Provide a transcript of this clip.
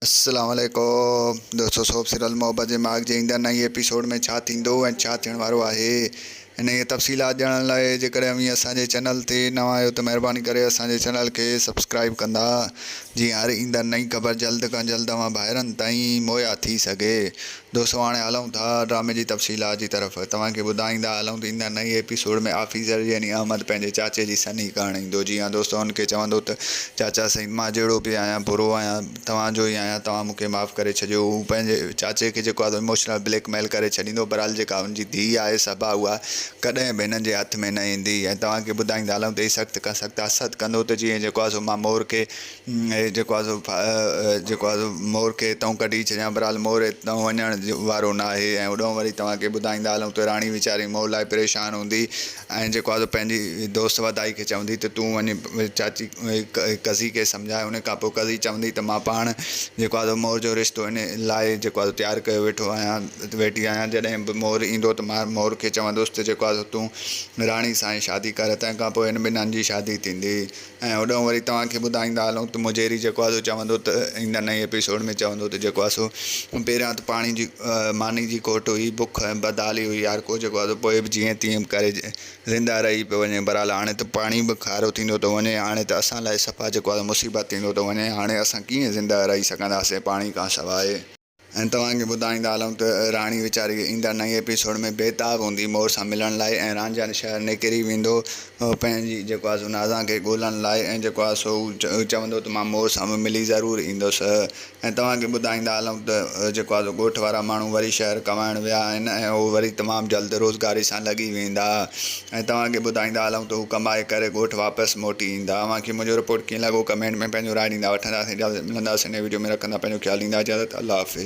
السلام عليڪم دوستو سوپ سيريل محبت جي ماڳ جي ايندڙ نئين ايپيسوڊ ۾ ڇا ٿيندو ۽ ڇا ٿيڻ وارو آهي انهيء تفصيلات ڄاڻڻ لاء جيڪڏهن اوهين اسان جي چينل تي نوان آهيو ته مهرباني ڪري اسان جي چينل کي سبسڪرائيب ڪندا جيئن هر ايندڙ نئين خبر جلد کان جلد اوهان ڀائرن تائين مهيا ٿي سگهي دوستو هاڻي هلون ٿا ڊرامي جي تفصيلات جي طرف توهان کي ٻڌائيندا هلون ته ايندڙ نئين ايپيسوڊ ۾ آفيسر يعني احمد پنهنجي چاچي جي سنهي ڪرڻ ايندو جي ها دوستو هن کي چوندو ته چاچا سائين مان جهڙو به آهيان برو آهيان توهان جو ئي آهيان توهان مون کي معاف ڪري ڇڏيو هو پنهنجي چاچي کي جيڪو آهي ايموشنل بليڪ ميل ڪري ڇڏيندو بهرحال جيڪا هن جي ڌيء آهي صبا اها ڪڏهن به هنن جي هٿ ۾ نه ايندي ۽ توهان کي ٻڌائيندا هلون ته هي سخت کان سخت حسد ڪندو ته جيئن جيڪو آهي سو مان مور کي هي جيڪو آهي سو جيڪو آهي سو مور کي هتئون ڪڍي ڇڏيان بهرحال مور هتئون وڃڻ وارو نه آهي ۽ هوڏانهن وري توهان کي ٻڌائيندا هلون ته راڻي ويچاري مور لاء پريشان هوندي ۽ جيڪو آهي سو پنهنجي دوست وڌائي کي چوندي ته تون وڃي چاچي قضي کي سمجهاء ان کان پوء قضي چوندي ته مان پاڻ جيڪو آهي سو مور جو رشتو ان لاء جيڪو آهي سو تيار ڪيو ويٺو آهيان ويٺي آهيان جڏهن به مور ايندو ته مان مور کي چوندس ته جيڪو آهي سو تون راڻي سان ئي شادي ڪر تنهن کان پوء هن ٻنهن جي شادي ٿيندي. ۽ هوڏانهن وري توهان کي ٻڌائيندا هلون ته مجيري جيڪو آهي سو چوندو ته ايندڙ نئين ايپيسوڊ ۾ چوندو ته جيڪو آهي سو پهريان ته پاڻي جي ماني جي کوٽ هئي بک ۽ بدحالي هئي هر ڪو جيڪو آهي سو پوء به جيئن تيئن ڪري زنده رهي پيو وڃي بهرحال هاڻي ته پاڻي به کارو ٿيندو ٿو وڃي هاڻي ته اسان لاء صفا جيڪو آهي مصيبت ٿيندو ٿو وڃي هاڻي اسان ڪيئن زنده رهي سگهنداسين پاڻي کان سواء. ۽ توهان کي ٻڌائيندا هلون ته راڻي ويچاري ايندڙ نئين ايپيسوڊ ۾ بيتاب هوندي مور سان ملڻ لاء ۽ رانجهن شهر نڪري ويندو پنهنجي جيڪو آهي سو نازان کي ڳولڻ لاء ۽ جيڪو آهي سو هو چوندو ته مان مور سان به ملي ضرور ايندس ۽ توهان کي ٻڌائيندا هلون ته جيڪو آهي سو ڳوٺ وارا ماڻهو وري شهر ڪمائڻ ويا آهن ۽ هو وري تمام جلد روزگاري سان لڳي ويندا ۽ توهان کي ٻڌائيندا هلون ته هو ڪمائي ڪري ڳوٺ واپس موٽي ايندا اوهان کي منهنجو رپورٽ ڪيئن لڳو ڪمينٽ ۾ پنهنجو راء ڏيندا وٺنداسين اجازت ملنداسين نئين وڊيو ۾ رکندا پنهنجو خيال ڏيندا اجازت الله حافظ.